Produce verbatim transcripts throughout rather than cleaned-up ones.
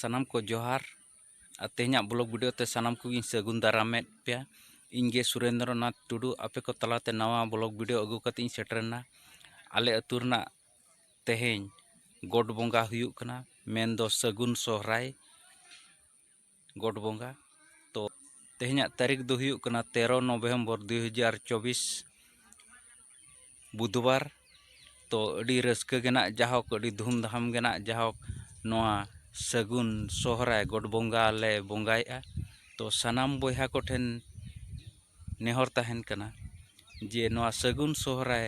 ᱥᱟᱱᱟᱢ ᱠᱚ ᱡᱚᱦᱟᱨ᱾ ᱟᱨ ᱛᱮᱦᱮᱧᱟᱜ ᱵᱞᱚᱜ ᱵᱷᱤᱰᱤᱭᱳ ᱛᱮ ᱥᱟᱱᱟᱢ ᱠᱚᱜᱮᱧ ᱥᱟᱹᱜᱩᱱ ᱫᱟᱨᱟᱢᱮᱫ ᱯᱮᱭᱟ᱾ ᱤᱧ ᱜᱮ ᱥᱩᱨᱮᱱᱫᱨᱚ ᱱᱟᱛᱷ ᱴᱩᱰᱩ, ᱟᱯᱮ ᱠᱚ ᱛᱟᱞᱟᱛᱮ ᱱᱟᱣᱟ ᱵᱞᱚᱜ ᱵᱷᱤᱰᱤᱭᱳ ᱟᱹᱜᱩ ᱠᱟᱛᱮ ᱤᱧ ᱥᱮᱴᱮᱨᱮᱱᱟ᱾ ᱟᱞᱮ ᱟᱹᱛᱩ ᱨᱮᱱᱟᱜ ᱛᱮᱦᱮᱧ ᱜᱚᱰ ᱵᱚᱸᱜᱟ ᱦᱩᱭᱩᱜ ᱠᱟᱱᱟ, ᱢᱮᱱᱫᱚ ᱥᱟᱹᱜᱩᱱ ᱥᱚᱦᱨᱟᱭ ᱜᱚᱰ ᱵᱚᱸᱜᱟ᱾ ᱛᱚ ᱛᱮᱦᱮᱧᱟᱜ ᱛᱟᱹᱨᱤᱠᱷ ᱫᱚ ᱦᱩᱭᱩᱜ ᱠᱟᱱᱟ ᱛᱮᱨᱚ ᱱᱚᱵᱷᱮᱢᱵᱚᱨ ᱫᱩᱭ ᱦᱟᱡᱟᱨ ᱪᱚᱵᱵᱤᱥ, ᱵᱩᱫᱷᱵᱟᱨ᱾ ᱛᱚ ᱟᱹᱰᱤ ᱨᱟᱹᱥᱠᱟᱹ ᱜᱮ ᱱᱟᱜ ᱡᱟᱦᱳᱠ, ᱟᱹᱰᱤ ᱫᱷᱩᱢᱫᱷᱟᱢ ᱜᱮ ᱱᱟᱜ ᱡᱟᱦᱳᱠ ᱱᱚᱣᱟ ᱥᱟᱹᱜᱩᱱ ᱥᱚᱦᱨᱟᱭ ᱜᱚᱰ ᱵᱚᱸᱜᱟ ᱞᱮ ᱵᱚᱸᱜᱟᱭᱮᱫᱼᱟ᱾ ᱛᱚ ᱥᱟᱱᱟᱢ ᱵᱚᱭᱦᱟ ᱠᱚᱴᱷᱮᱱ ᱱᱮᱦᱚᱨ ᱛᱟᱦᱮᱱ ᱠᱟᱱᱟ ᱡᱮ ᱱᱚᱣᱟ ᱥᱟᱹᱜᱩᱱ ᱥᱚᱦᱨᱟᱭ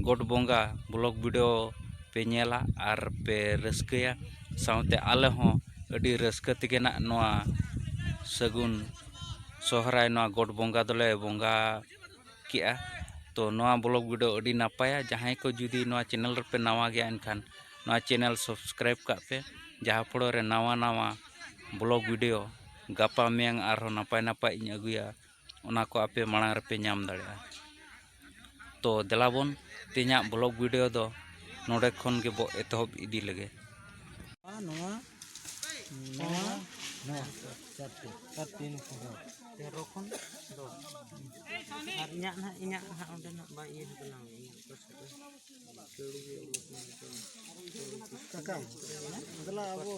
ᱜᱚᱰ ᱵᱚᱸᱜᱟ ᱵᱞᱚᱜ ᱵᱷᱤᱰᱤᱭᱳ ᱯᱮ ᱧᱮᱞᱟ ᱟᱨ ᱯᱮ ᱨᱟᱹᱥᱠᱟᱹᱭᱟ᱾ ᱥᱟᱶᱛᱮ ᱟᱞᱮ ᱦᱚᱸ ᱟᱹᱰᱤ ᱨᱟᱹᱥᱠᱟᱹ ᱛᱮᱜᱮ ᱱᱟᱜ ᱱᱚᱣᱟ ᱥᱟᱹᱜᱩᱱ ᱥᱚᱦᱨᱟᱭ ᱱᱚᱣᱟ ᱜᱚᱰ ᱵᱚᱸᱜᱟ ᱫᱚᱞᱮ ᱵᱚᱸᱜᱟ ᱠᱮᱜᱼᱟ᱾ ᱛᱚ ᱱᱚᱣᱟ ᱵᱞᱚᱜ ᱵᱷᱤᱰᱤᱭᱳ ᱟᱹᱰᱤ ᱱᱟᱯᱟᱭᱟ᱾ ᱡᱟᱦᱟᱸᱭ ᱠᱚ ᱡᱩᱫᱤ ᱱᱚᱣᱟ ᱪᱮᱱᱮᱞ ᱨᱮᱯᱮ ᱱᱟᱣᱟ ᱜᱮᱭᱟ, ᱮᱱᱠᱷᱟᱱ ᱱᱚᱣᱟ ᱪᱮᱱᱮᱞ ᱥᱟᱵᱥᱠᱨᱟᱭᱤᱵ ᱠᱟᱜ ᱯᱮ, ᱡᱟᱦᱟᱸ ᱯᱷᱚᱲᱚ ᱨᱮ ᱱᱟᱣᱟ ᱱᱟᱣᱟ ᱵᱞᱚᱜ ᱵᱷᱤᱰᱤᱭᱳ ᱜᱟᱯᱟ ᱢᱮᱭᱟᱝ ᱟᱨᱦᱚᱸ ᱱᱟᱯᱟᱭ ᱱᱟᱯᱟᱭ ᱤᱧ ᱟᱹᱜᱩᱭᱟ, ᱚᱱᱟ ᱠᱚ ᱟᱯᱮ ᱢᱟᱲᱟᱝ ᱨᱮᱯᱮ ᱧᱟᱢ ᱫᱟᱲᱮᱭᱟᱜᱼᱟ᱾ ᱛᱚ ᱫᱮᱞᱟ ᱵᱚᱱ ᱛᱮᱦᱮᱧᱟᱜ ᱵᱞᱚᱜ ᱵᱷᱤᱰᱤᱭᱳ ᱫᱚ ᱱᱚᱰᱮ ᱠᱷᱚᱱ ᱜᱮ ᱵᱚ ᱮᱛᱚᱦᱚᱵ ᱤᱫᱤ ᱞᱮᱜᱮ᱾ ᱱᱚᱣᱟ, ᱱᱚᱣᱟ, ᱱᱚᱣᱟ, ᱪᱟᱨᱴᱤ, ᱪᱟᱨᱴᱤ ᱱᱩᱠᱩ ᱫᱚ᱾ ᱛᱮᱨᱚ ᱠᱷᱚᱱ ᱫᱚᱥ᱾ ᱟᱨ ᱤᱧᱟᱹᱜ ᱱᱟᱦᱟᱜ, ᱤᱧᱟᱹᱜ ᱱᱟᱦᱟᱜ ᱚᱸᱰᱮ ᱱᱟᱦᱟᱜ ᱵᱟᱭ ᱤᱭᱟᱹ ᱠᱟᱱᱟ, ᱤᱧᱟᱹᱜ ᱯᱟᱥᱮ ᱫᱚ᱾ ᱠᱟᱠᱟ, ᱫᱮᱞᱟ ᱟᱵᱚ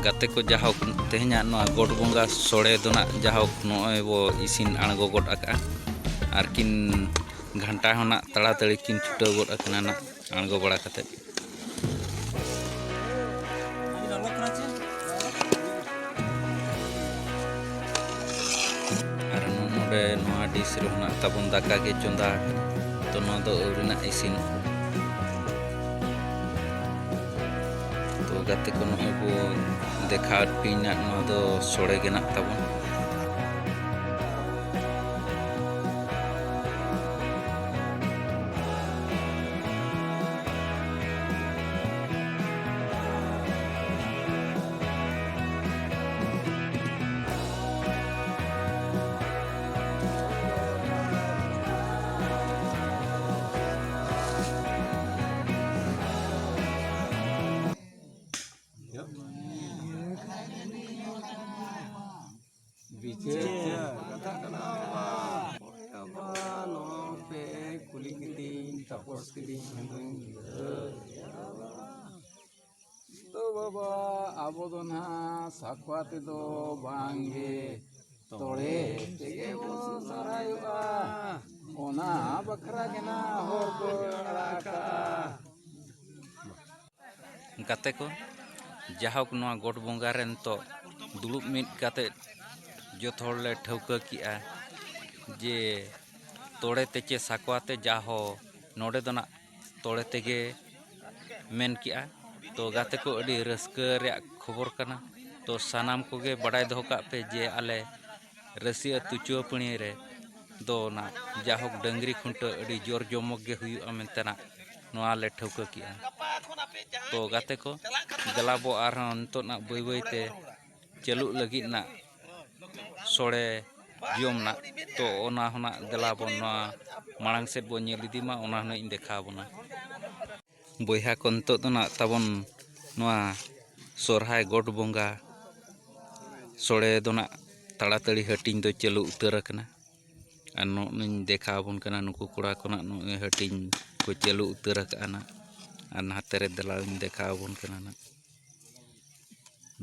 ᱜᱟᱛᱮ ᱠᱚ, ᱡᱟᱦᱳᱠ, ᱛᱮᱦᱮᱧᱟᱜ ᱱᱚᱣᱟ ᱜᱚᱰ ᱵᱚᱸᱜᱟ ᱥᱚᱲᱮ ᱫᱚ ᱱᱟᱜ ᱡᱟᱦᱳᱠ ᱱᱚᱜᱼᱚᱭ ᱵᱚ ᱤᱥᱤᱱ ᱟᱬᱜᱚ ᱜᱚᱫ ᱟᱠᱟᱜᱼᱟ᱾ ᱟᱨ ᱠᱤᱱ ᱜᱷᱟᱱᱴᱟ ᱦᱚᱸ ᱱᱟᱜ ᱛᱟᱲᱟᱛᱟᱲᱤ ᱠᱤᱱ ᱪᱷᱩᱴᱟᱹᱣ ᱜᱚᱫ ᱟᱠᱟᱱᱟ ᱱᱟᱜ ᱟᱬᱜᱚ ᱵᱟᱲᱟ ᱠᱟᱛᱮᱫ᱾ ᱟᱨ ᱱᱚᱜᱼᱚ ᱱᱚᱰᱮ ᱱᱚᱣᱟ ᱰᱤᱥ ᱨᱮᱦᱚᱸ ᱱᱟᱜ ᱛᱟᱵᱚᱱ ᱫᱟᱠᱟ ᱜᱮ ᱪᱚᱸᱫᱟ ᱟᱠᱟᱱᱟ᱾ ᱛᱚ, ᱱᱚᱣᱟ ᱫᱚ ᱟᱹᱣᱨᱤ ᱱᱟᱜ ᱤᱥᱤᱱᱚᱜᱼᱟ᱾ ᱛᱚ, ᱜᱟᱛᱮ ᱠᱚ, ᱱᱚᱜᱼᱚᱭ ᱵᱚ ᱫᱮᱠᱷᱟᱣ ᱟᱯᱮ ᱱᱟᱜ, ᱱᱚᱣᱟ ᱫᱚ ᱥᱚᱲᱮ ᱜᱮ ᱱᱟᱜ ᱛᱟᱵᱚᱱ᱾ ᱵᱤᱪᱟᱹᱨ ᱠᱟᱛᱷᱟ ᱠᱟᱱᱟ ᱵᱟᱵᱟ᱾ ᱦᱳᱭ ᱵᱟᱵᱟ, ᱱᱚᱣᱟ ᱯᱮ ᱠᱩᱞᱤ ᱠᱤᱫᱤᱧ, ᱛᱟᱯᱚᱥ ᱠᱤᱫᱤᱧ, ᱟᱫᱚᱧ ᱵᱩᱡᱷᱟᱹᱣ ᱠᱮᱫᱟ ᱵᱟᱵᱟ᱾ ᱛᱚ ᱵᱟᱵᱟ, ᱟᱵᱚ ᱫᱚ ᱱᱟᱦᱟᱜ ᱥᱟᱠᱣᱟ ᱛᱮᱫᱚ ᱵᱟᱝᱜᱮ, ᱛᱚᱲᱮ ᱛᱮᱜᱮ ᱵᱚᱱ ᱥᱚᱨᱦᱟᱭᱚᱜᱼᱟ᱾ ᱚᱱᱟ ᱵᱟᱠᱷᱨᱟ ᱜᱮ ᱱᱟᱦᱟᱜ ᱦᱚᱨ ᱠᱚ ᱟᱲᱟᱜ ᱠᱟᱜᱼᱟ᱾ ᱜᱟᱛᱮ ᱠᱚ, ᱡᱟᱦᱳᱠ, ᱱᱚᱣᱟ ᱜᱚᱴ ᱵᱚᱸᱜᱟ ᱨᱮ ᱱᱤᱛᱚᱜ ᱫᱩᱲᱩᱵ ᱢᱤᱫ ᱠᱟᱛᱮ ᱡᱚᱛᱚ ᱦᱚᱲ ᱞᱮ ᱴᱷᱟᱹᱣᱠᱟᱹ ᱠᱮᱜᱼᱟ ᱡᱮ ᱛᱚᱲᱮ ᱛᱮ ᱪᱮ ᱥᱟᱠᱣᱟ ᱛᱮ, ᱡᱟᱦᱳ ᱱᱚᱰᱮ ᱫᱚ ᱱᱟᱜ ᱛᱚᱲᱮ ᱛᱮᱜᱮ ᱢᱮᱱ ᱠᱮᱜᱼᱟ᱾ ᱛᱚ ᱜᱟᱛᱮ ᱠᱚ, ᱟᱹᱰᱤ ᱨᱟᱹᱥᱠᱟᱹ ᱨᱮᱭᱟᱜ ᱠᱷᱚᱵᱚᱨ ᱠᱟᱱᱟ᱾ ᱛᱚ ᱥᱟᱱᱟᱢ ᱠᱚᱜᱮ ᱵᱟᱰᱟᱭ ᱫᱚᱦᱚ ᱠᱟᱜ ᱯᱮ ᱡᱮ ᱟᱞᱮ ᱨᱟᱹᱥᱤ ᱟᱹᱛᱩ ᱪᱩᱣᱟᱹᱯᱟᱹᱲᱤ ᱨᱮ ᱫᱚ ᱱᱟᱜ ᱡᱟᱦᱳᱠ ᱰᱟᱹᱝᱨᱤ ᱠᱷᱩᱱᱴᱟᱹᱣ ᱟᱹᱰᱤ ᱡᱳᱨ ᱡᱚᱢᱚᱠ ᱜᱮ ᱦᱩᱭᱩᱜᱼᱟ ᱢᱮᱱᱛᱮ ᱱᱟᱜ ᱱᱚᱣᱟ ᱞᱮ ᱴᱷᱟᱹᱣᱠᱟᱹ ᱠᱮᱜᱼᱟ᱾ ᱛᱚ ᱜᱟᱛᱮ ᱠᱚ, ᱫᱮᱞᱟ ᱵᱚ ᱟᱨᱦᱚᱸ ᱱᱤᱛᱚᱜ ᱱᱟᱜ ᱵᱟᱹᱭ ᱵᱟᱹᱭ ᱛᱮ ᱪᱟᱹᱞᱩᱜ ᱞᱟᱹᱜᱤᱫ ᱱᱟᱜ ᱥᱚᱲᱮ ᱡᱚᱢ ᱱᱟᱜ᱾ ᱛᱚ ᱚᱱᱟ ᱦᱚᱸ ᱱᱟᱜ ᱫᱮᱞᱟ ᱵᱚᱱ ᱱᱚᱣᱟ ᱢᱟᱲᱟᱝ ᱥᱮᱫ ᱵᱚᱱ ᱧᱮᱞ ᱤᱫᱤ ᱢᱟ, ᱚᱱᱟ ᱦᱚᱸ ᱱᱟᱜ ᱤᱧ ᱫᱮᱠᱷᱟᱣ ᱟᱵᱚᱱᱟ᱾ ᱵᱚᱭᱦᱟ ᱠᱚ, ᱱᱤᱛᱚᱜ ᱫᱚ ᱱᱟᱜ ᱛᱟᱵᱚᱱ ᱱᱚᱣᱟ ᱥᱚᱨᱦᱟᱭ ᱜᱚᱴ ᱵᱚᱸᱜᱟ ᱥᱚᱲᱮ ᱫᱚ ᱱᱟᱜ ᱛᱟᱲᱟᱛᱟᱲᱤ ᱦᱟᱹᱴᱤᱧ ᱫᱚ ᱪᱟᱹᱞᱩ ᱩᱛᱟᱹᱨ ᱟᱠᱟᱱᱟ᱾ ᱟᱨ ᱱᱚᱜᱼᱚᱭ ᱫᱮᱠᱷᱟᱣ ᱟᱵᱚᱱ ᱠᱟᱱᱟ, ᱱᱩᱠᱩ ᱠᱚᱲᱟ ᱠᱚ ᱱᱟᱜ ᱱᱚᱜᱼᱚᱭ ᱦᱟᱹᱴᱤᱧ ᱠᱚ ᱪᱟᱹᱞᱩ ᱩᱛᱟᱹᱨ ᱟᱠᱟᱜᱼᱟ ᱱᱟᱜ᱾ ᱟᱨ ᱱᱟᱛᱮ ᱨᱮ ᱫᱮᱞᱟᱧ ᱫᱮᱠᱷᱟᱣ ᱟᱵᱚᱱ ᱠᱟᱱᱟ ᱱᱟᱜ᱾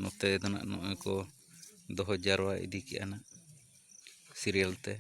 ᱱᱚᱛᱮ ᱫᱚ ᱱᱟᱜ ᱱᱚᱜᱼᱚᱭ ᱠᱚ ᱫᱚᱦᱚ ᱡᱟᱨᱣᱟ ᱤᱫᱤ ᱠᱮᱜᱼᱟ ᱱᱟᱜ ᱥᱤᱨᱤᱭᱟᱞ ᱛᱮ᱾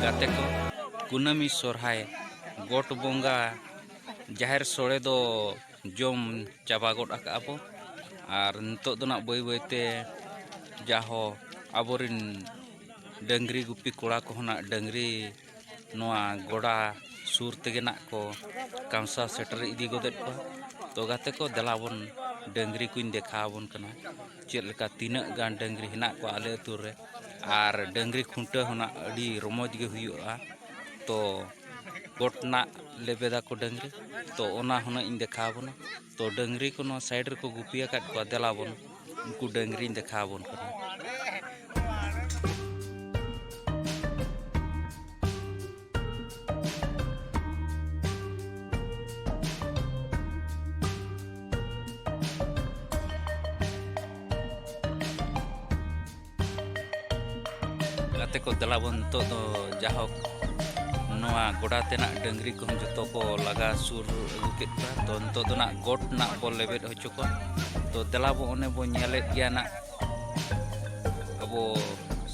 ᱜᱟᱛᱮ ᱠᱚ, ᱠᱩᱱᱟᱹᱢᱤ ᱥᱚᱨᱦᱟᱭ ᱜᱚᱴ ᱵᱚᱸᱜᱟ ᱡᱟᱦᱮᱨ ᱥᱳᱲᱮ ᱫᱚ ᱡᱚᱢ ᱪᱟᱵᱟ ᱜᱚᱫ ᱟᱠᱟᱜᱼᱟ ᱵᱚ᱾ ᱟᱨ ᱱᱤᱛᱚᱜ ᱫᱚ ᱱᱟᱜ ᱵᱟᱹᱭ ᱵᱟᱹᱭᱛᱮ ᱡᱟᱦᱚ ᱟᱵᱚᱨᱮᱱ ᱰᱟᱹᱝᱨᱤ ᱜᱩᱯᱤ ᱠᱚᱲᱟ ᱠᱚᱦᱚᱸ ᱱᱟᱜ ᱰᱟᱹᱝᱨᱤ ᱱᱚᱣᱟ ᱜᱚᱰᱟ ᱥᱩᱨ ᱛᱮᱜᱮ ᱱᱟᱜ ᱠᱚ ᱠᱟᱢᱥᱟ ᱥᱮᱴᱮᱨ ᱤᱫᱤ ᱜᱚᱫᱮᱫ ᱠᱚᱣᱟ᱾ ᱛᱚ ᱜᱟᱛᱮ ᱠᱚ, ᱫᱮᱞᱟ ᱵᱚᱱ ᱰᱟᱹᱝᱨᱤ ᱠᱚᱧ ᱫᱮᱠᱷᱟᱣ ᱟᱵᱚᱱ ᱠᱟᱱᱟ, ᱪᱮᱫ ᱞᱮᱠᱟ ᱛᱤᱱᱟᱹᱜ ᱜᱟᱱ ᱰᱟᱹᱝᱨᱤ ᱦᱮᱱᱟᱜ ᱠᱚᱣᱟ ᱟᱞᱮ ᱟᱹᱛᱩ ᱨᱮ᱾ ᱟᱨ ᱰᱟᱹᱝᱨᱤ ᱠᱷᱩᱱᱴᱟᱹᱣ ᱦᱚᱸ ᱱᱟᱜ ᱟᱹᱰᱤ ᱨᱚᱢᱚᱡᱽ ᱜᱮ ᱦᱩᱭᱩᱜᱼᱟ᱾ ᱛᱚ ᱜᱚᱴ ᱱᱟᱜ ᱞᱮᱵᱮᱫᱟᱠᱚ ᱰᱟᱹᱝᱨᱤ, ᱛᱚ ᱚᱱᱟ ᱦᱚᱸ ᱱᱟᱜ ᱤᱧ ᱫᱮᱠᱷᱟᱣ ᱟᱵᱚᱱᱟ᱾ ᱛᱚ ᱰᱟᱹᱝᱨᱤ ᱠᱚ ᱱᱚᱣᱟ ᱥᱟᱭᱤᱰ ᱨᱮᱠᱚ ᱜᱩᱯᱤ ᱟᱠᱟᱫ ᱠᱚᱣᱟ, ᱫᱮᱞᱟ ᱵᱚᱱ ᱩᱱᱠᱩ ᱰᱟᱹᱝᱨᱤᱧ ᱫᱮᱠᱷᱟᱣ ᱟᱵᱚᱱ ᱠᱟᱱᱟ᱾ ᱜᱟᱛᱮ ᱠᱚ, ᱫᱮᱞᱟ ᱵᱚᱱ ᱱᱤᱛᱚᱜ ᱫᱚ ᱡᱟᱦᱳᱠ ᱱᱚᱣᱟ ᱜᱚᱰᱟ ᱛᱮᱱᱟᱜ ᱰᱟᱹᱝᱨᱤ ᱠᱚᱦᱚᱸ ᱡᱚᱛᱚ ᱠᱚ ᱞᱟᱜᱟ ᱥᱩᱨ ᱟᱹᱜᱩ ᱠᱮᱫ ᱠᱚᱣᱟ᱾ ᱛᱚ, ᱱᱤᱛᱚᱜ ᱫᱚ ᱱᱟᱜ ᱜᱚᱴ ᱱᱟᱜ ᱵᱚ ᱞᱮᱵᱮᱫ ᱦᱚᱪᱚ ᱠᱚᱣᱟ᱾ ᱛᱚ, ᱫᱮᱞᱟ ᱵᱚ, ᱚᱱᱮ ᱵᱚ ᱧᱮᱞᱮᱫ ᱜᱮᱭᱟ ᱱᱟᱜ ᱟᱵᱚ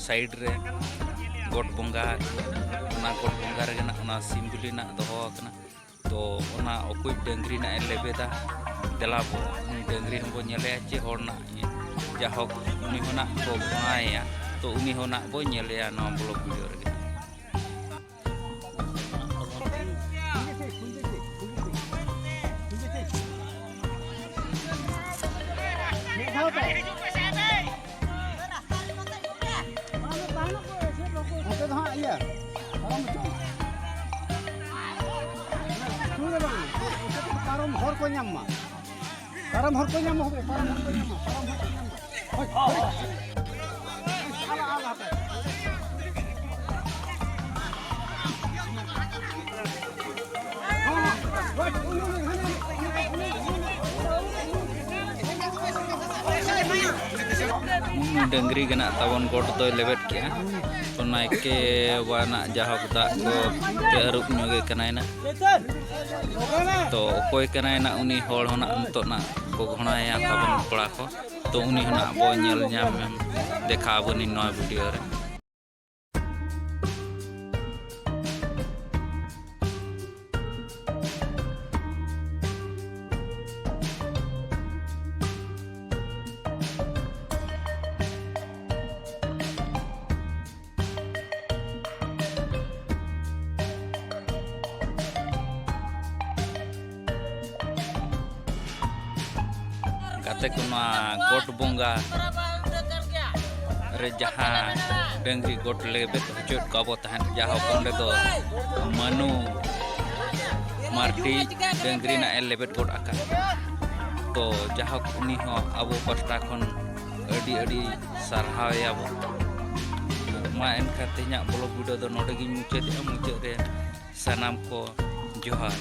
side ᱨᱮ ᱜᱚᱴ ᱵᱚᱸᱜᱟ, ᱚᱱᱟ ᱜᱚᱴ ᱵᱚᱸᱜᱟ ᱨᱮᱜᱮ ᱱᱟᱜ ᱚᱱᱟ ᱥᱤᱢ ᱵᱤᱞᱤ ᱱᱟᱜ ᱫᱚᱦᱚ ᱟᱠᱟᱱᱟ᱾ ᱛᱚ, ᱚᱱᱟ ᱚᱠᱚᱭ ᱰᱟᱹᱝᱨᱤ ᱱᱟᱜ ᱮ ᱞᱮᱵᱮᱫᱟ, ᱫᱮᱞᱟ ᱵᱚ, ᱩᱱᱤ ᱰᱟᱹᱝᱨᱤ ᱦᱚᱸᱵᱚ ᱧᱮᱞᱮᱭᱟ ᱪᱮ ᱦᱚᱲ ᱱᱟᱜ, ᱡᱟᱦᱳᱠ, ᱩᱱᱤ ᱦᱚᱸ ᱱᱟᱜ ᱠᱚ ᱜᱷᱚᱬᱟᱭᱮᱭᱟ᱾ ᱛᱚ, ᱩᱱᱤ ᱦᱚᱸ ᱱᱟᱜ ᱵᱚ ᱧᱮᱞᱮᱭᱟ ᱱᱚᱣᱟ vlog video ᱨᱮᱜᱮ᱾ ᱱᱚᱛᱮ ᱫᱚ ᱦᱟᱸᱜ ᱤᱭᱟᱹ, ᱯᱟᱨᱚᱢ ᱦᱚᱪᱚ᱾ ᱥᱩᱨ ᱨᱮ ᱵᱟᱝ, ᱯᱟᱨᱚᱢ ᱦᱚᱨ ᱠᱚ ᱧᱟᱢ ᱢᱟ᱾ ᱯᱟᱨᱚᱢ ᱦᱚᱨ ᱠᱚ ᱧᱟᱢ ᱢᱟ, ᱯᱟᱨᱚᱢ ᱦᱚᱨ ᱠᱚ ᱧᱟᱢ ᱢᱟ, ᱯᱟᱨᱚᱢ ᱦᱚᱨ ᱠᱚ ᱧᱟᱢ ᱢᱟ᱾ ᱦᱳᱭ, ᱦᱳᱭ᱾ ᱟᱞᱟ, ᱟᱞᱟ ᱦᱟᱯᱮ᱾ ᱰᱟᱹᱝᱨᱤ ᱜᱮ ᱱᱟᱜ ᱛᱟᱵᱚᱱ ᱜᱚᱴ ᱫᱚᱭ ᱞᱮᱵᱮᱫ ᱠᱮᱜᱼᱟ᱾ ᱛᱚ, ᱱᱟᱭᱠᱮ ᱵᱟ ᱱᱟᱜ ᱡᱟᱦᱳᱠ ᱫᱟᱜ ᱠᱚ ᱛᱮ ᱟᱹᱨᱩᱵ ᱧᱚᱜᱮ ᱠᱟᱱᱟᱭ ᱱᱟᱜ᱾ ᱛᱚ, ᱚᱠᱚᱭ ᱠᱟᱱᱟᱭ ᱱᱟᱜ ᱩᱱᱤ ᱦᱚᱲ ᱦᱚᱸ ᱱᱟᱜ ᱱᱤᱛᱚᱜ ᱱᱟᱜ ᱠᱚ ᱜᱷᱚᱬᱟᱭᱟ ᱛᱟᱵᱚᱱ ᱠᱚᱲᱟ ᱠᱚ᱾ ᱛᱚ, ᱩᱱᱤ ᱦᱚᱸ ᱱᱟᱜ ᱵᱚ ᱧᱮᱞ ᱧᱟᱢ, ᱫᱮᱠᱷᱟᱣ ᱟᱵᱚᱱᱤᱧ ᱱᱚᱣᱟ video ᱨᱮ᱾ ᱜᱟᱛᱮ ᱠᱚ, ᱱᱚᱣᱟ ᱜᱚᱴ ᱵᱚᱸᱜᱟ ᱨᱮ ᱡᱟᱦᱟᱸ ᱰᱟᱹᱝᱨᱤ ᱜᱚᱴ ᱞᱮᱵᱮᱫ ᱦᱚᱪᱚᱭᱮᱫ ᱠᱚᱣᱟ ᱵᱚ ᱛᱟᱦᱮᱸᱫ, ᱡᱟᱦᱳᱠ, ᱚᱸᱰᱮ ᱫᱚ ᱢᱟᱹᱱᱩ ᱢᱟᱨᱰᱤ ᱰᱟᱹᱝᱨᱤ ᱱᱟᱜ ᱮ ᱞᱮᱵᱮᱫ ᱜᱚᱫ ᱟᱠᱟᱫ᱾ ᱛᱚ, ᱡᱟᱦᱳᱠ, ᱩᱱᱤ ᱦᱚᱸ ᱟᱵᱚ ᱯᱟᱥᱴᱟ ᱠᱷᱚᱱ ᱟᱹᱰᱤ ᱟᱹᱰᱤ ᱥᱟᱨᱦᱟᱣ ᱮᱭᱟ ᱵᱚ᱾ ᱢᱟ ᱮᱱᱠᱷᱟᱱ ᱛᱮᱦᱮᱧᱟᱜ vlog video ᱫᱚ ᱱᱚᱰᱮ ᱜᱤᱧ ᱢᱩᱪᱟᱹᱫᱮᱜᱼᱟ᱾ ᱢᱩᱪᱟᱹᱫ ᱨᱮ ᱥᱟᱱᱟᱢ ᱠᱚ ᱡᱚᱦᱟᱨ᱾